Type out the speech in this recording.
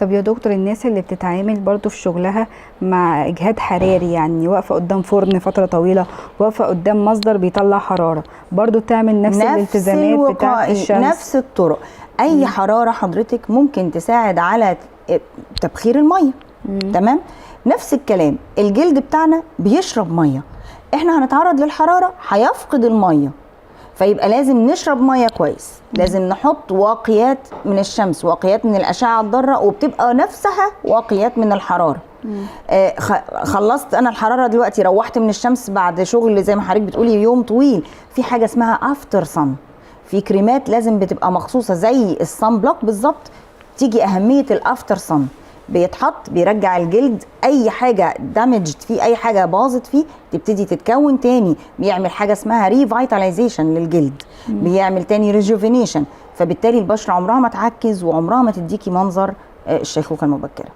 طب يا دكتور، الناس اللي بتتعامل برضو في شغلها مع اجهاد حراري، يعني واقفة قدام فرن فترة طويله، واقفة قدام مصدر بيطلع حراره، برضو تعمل نفس الالتزامات بتاعه الوقائي، الشمس؟ نفس الطرق. اي حرارة حضرتك ممكن تساعد على تبخير الميه. تمام، نفس الكلام، الجلد بتاعنا بيشرب ميه، احنا هنتعرض للحرارة هيفقد الميه، فيبقى لازم نشرب مية كويس، لازم نحط واقيات من الشمس، واقيات من الاشعة الضاره، وبتبقى نفسها واقيات من الحراره. خلصت انا الحرارة دلوقتي، روحت من الشمس بعد شغل زي ما حضرتك بتقولي يوم طويل، في حاجة اسمها after sun، في كريمات لازم بتبقى مخصوصة زي ال sun block بالظبط. تيجي اهمية ال after sun، بيتحط بيرجع الجلد، اي حاجة damaged فيه، اي حاجة باظت فيه تبتدي تتكون تاني، بيعمل حاجة اسمها revitalization للجلد، بيعمل تاني rejuvenation، فبالتالي البشرة عمرها ما تعكز وعمرها ما تديكي منظر الشيخوخة المبكره.